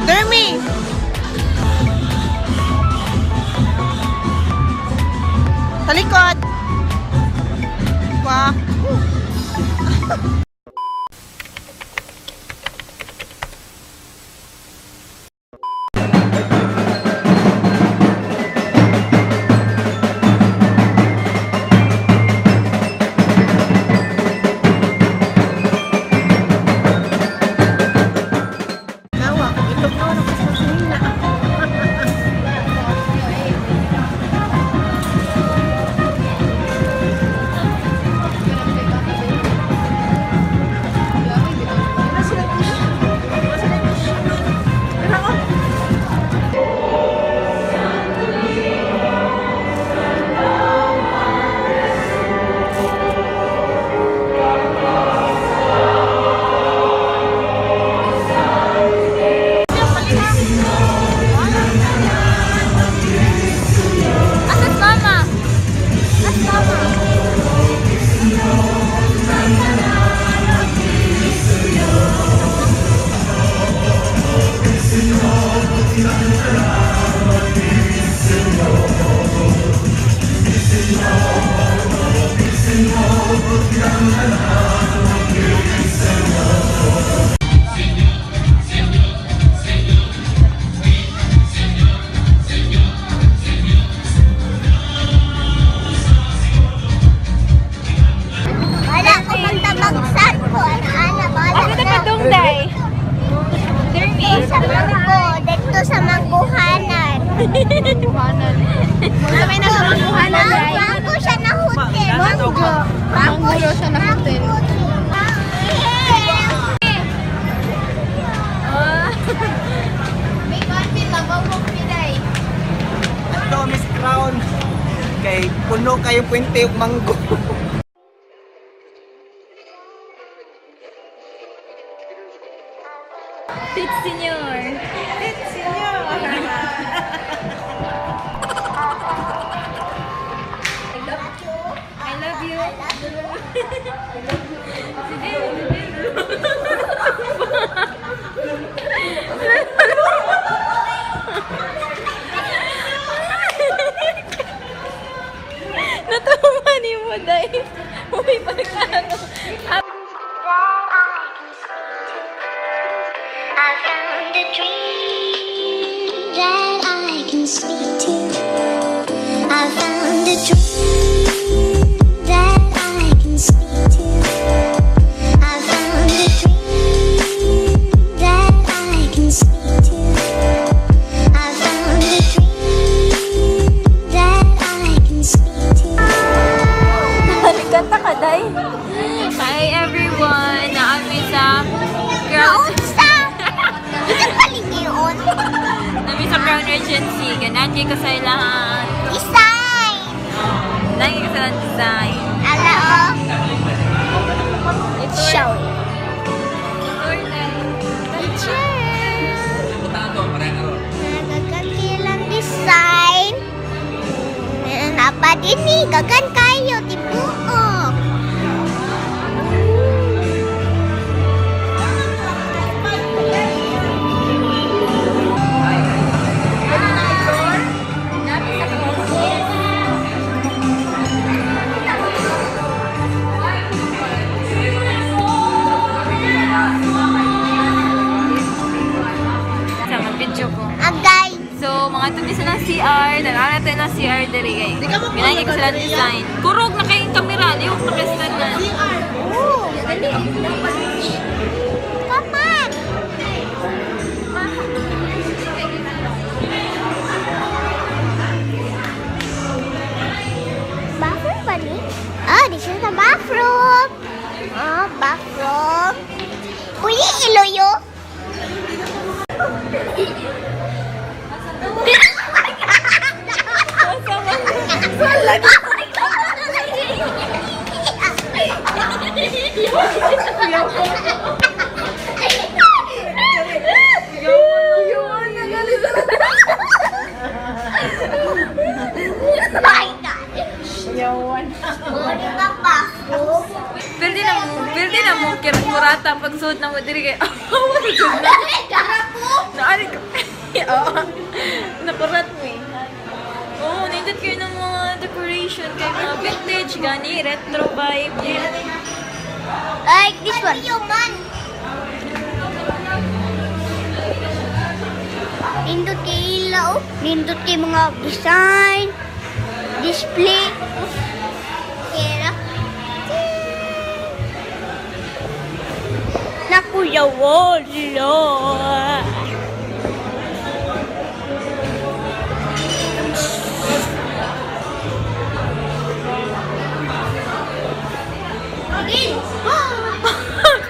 Dermy! Sa likod! Wah! Nawa, kung itlog na ako sa sinina. Asas mama? As mama? Wala ko magtabagsan ko. Ana, wala Asa na kadong day? Dermy. Sa manggo. Dito sa mangguhanan. Mangguhanan. May nasa mangguhanan day. Manggo siya na hotel. Manggo. Manggo siya na hotel. May coffee lang, mong pinay. Ito, Miss Crown. Kay puno kayo puwente yung manggo. Tit Senyor. Tit Senyor. I love you. Sige, sige. Natuwa ni mo, Day. Uy, pagkano. I found a dream that I can speak to. I found a dream that I can speak to. I found a dream that I can speak to. I found a dream that I can speak to. Kanta ka, Day. Hi, everyone. Naami sa Crown, Naunsa! Ito palingion. naami sa Crown Regency. Ganan kay ko sa ilang Design! lagi ko sa ilang design. Ala oh. Ito, Show. Tour, Day. Picture. Nagagakilang design. Napa din ni, gagan kayo, tibuok. Naami sa Crown. Sa mag-video ko. Agay. So, mga tundi sila ng CR, tanaw natin ng CR diri kay. Ginagi ko sila design. Kurog na kayong kamera, lihok na kayo sila na. Oh, dali. Come on. Bathroom ba ni? Ah, this is the bathroom. Ah, bathroom. Pwede iloyo? Yawan na galit. My God. Yawan. Muna ka pa ako. Pwede na mo, kurata pagsuot na mo diri kay. Oh, my God. Naali ka. Oo. Nakurat mo eh. Oh, nindot kayo ng mga decoration kay mga vintage gani, retro vibe. Yeah. Like this one. Man. Nindot kay ilaw, nindot kay mga design, display. Kera. Naku, yawo, lo.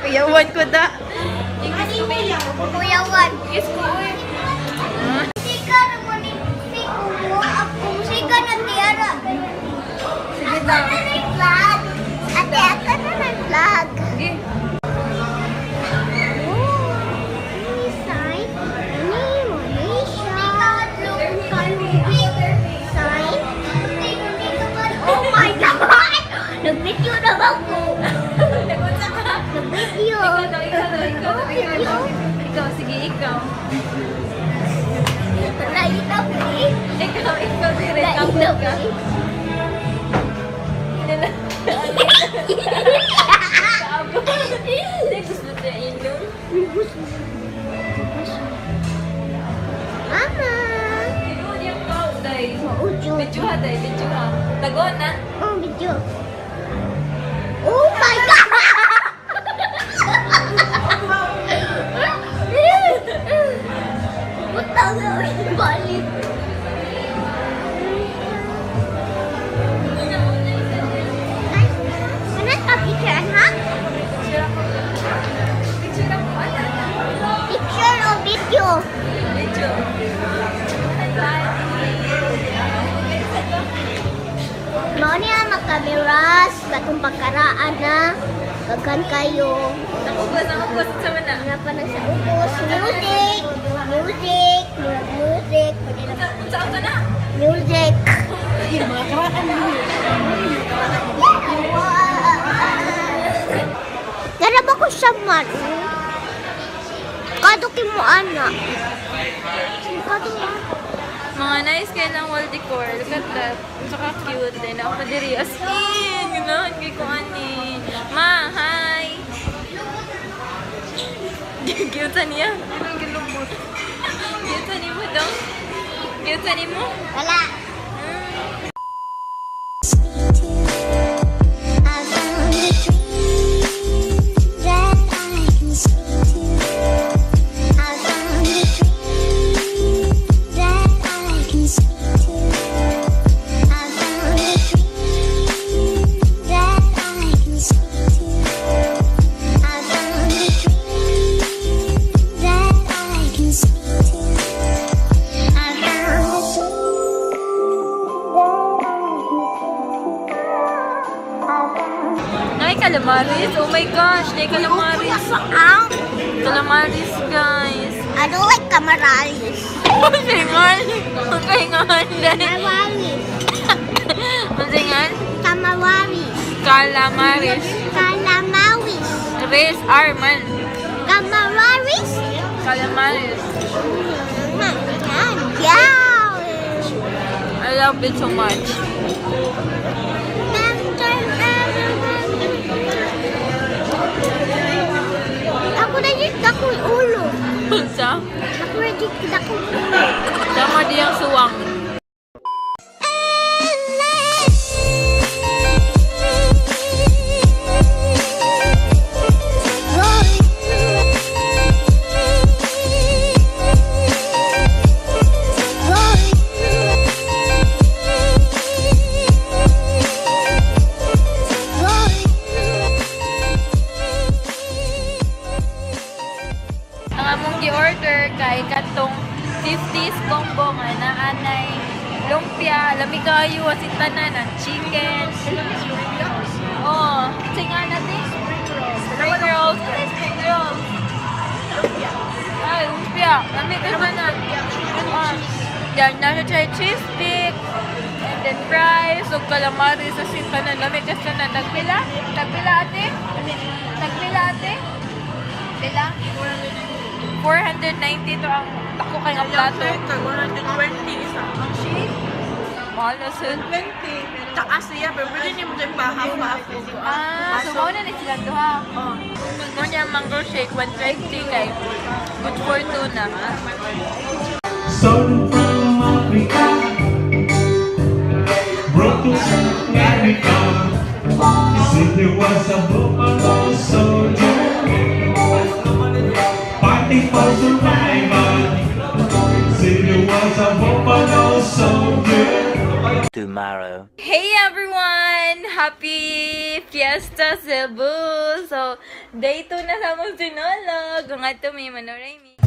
Kuyawan ko da. Kuya Juan. Yes ko oy. Musika naman ni Kuya. Ako musika na tiara. Sige Ako na nag-vlog. Ate, ako na nag-vlog. Sige. Oh, sign. Ni siya. Sign. Oh my God! Nag-video na ba ako? Nagunsa ka. Nag-video. Ikaw daw, ikaw daw, ikaw daw, ikaw daw. Ikaw, sige, ikaw. Nakita ko eh. Ikaw, ikaw, dire. Nakita Kapot ko ka. eh. Hindi, gusto niya inom. Mama! Tinuod yung tao, day. Maujo. Video ha, day. Video ha. Tagon na. Oh, video. Oh my God! Puta nga, balik. Ano ka picture, ha? Picture ako. Picture ako. Ano? Picture o video? Video. Mao niya magkameras, katong pagkaraan na, daghan kayo. Nakubos, nakubos. Sama na. Nga pa na sa ubos, music, music, music, Unsa ka na? music. Mga karaan. Garab ako sa man. Kado mo ana. Kado mo. Mga nice kayo ng wall decor. Look at that. Ang saka cute din. Ako pa diri. As in, ganahan kay ko ani. Ma, hi! Cute sa niya. Anong gilubot? Cute sa mo daw. Cute sa mo. Wala. Mm. I found a dream that I can speak to. I found a dream that I can speak to. I found a dream that I can speak to. I found a dream that I can speak to. I found a dream that I can speak to. I found Nay, calamaris. Oh my gosh, nay, calamaris. Calamaris, guys. I don't like camaralis. Singal. Ang kahingahan. Camaralis. Ang singal? Camaralis. Calamaris. Calamawis. Riz Arman. Camaralis? Calamaris. Yeah. I love it so much. Ako na dito akong ulo. Unsa? Ako na dito akong ulo. Tama diyang suwang. Ang among gi-order kay katong 50s combo nga naanay lumpia, lami kayo as in tanan ang chicken. Oh, singa na din. Spring rolls. Lami kay tanan. Ah, yan, nasa siya cheese stick, and then fries, ug calamari sa tanan. Lami kay tanan. Tagpila? Tagpila ate? Tagpila ate? Pila? 490 to ang dako kay nga plato. 120 isa. Ang shake? Mahal na sir. 20. Taas siya, pero pwede niyo mo dyan pa half-half. Ah, so mao na ni silang duha. Oh. Mo niya ang mango shake 120 kay good for two na. Stolen from Africa, brought to South America. He said there was a buffalo soldier fighting for survival. Said there was a buffalo soldier. Tomorrow. Hey everyone! Happy Fiesta Cebu! So, day 2 na sa among Sinulog. Kung ato may manoray mi.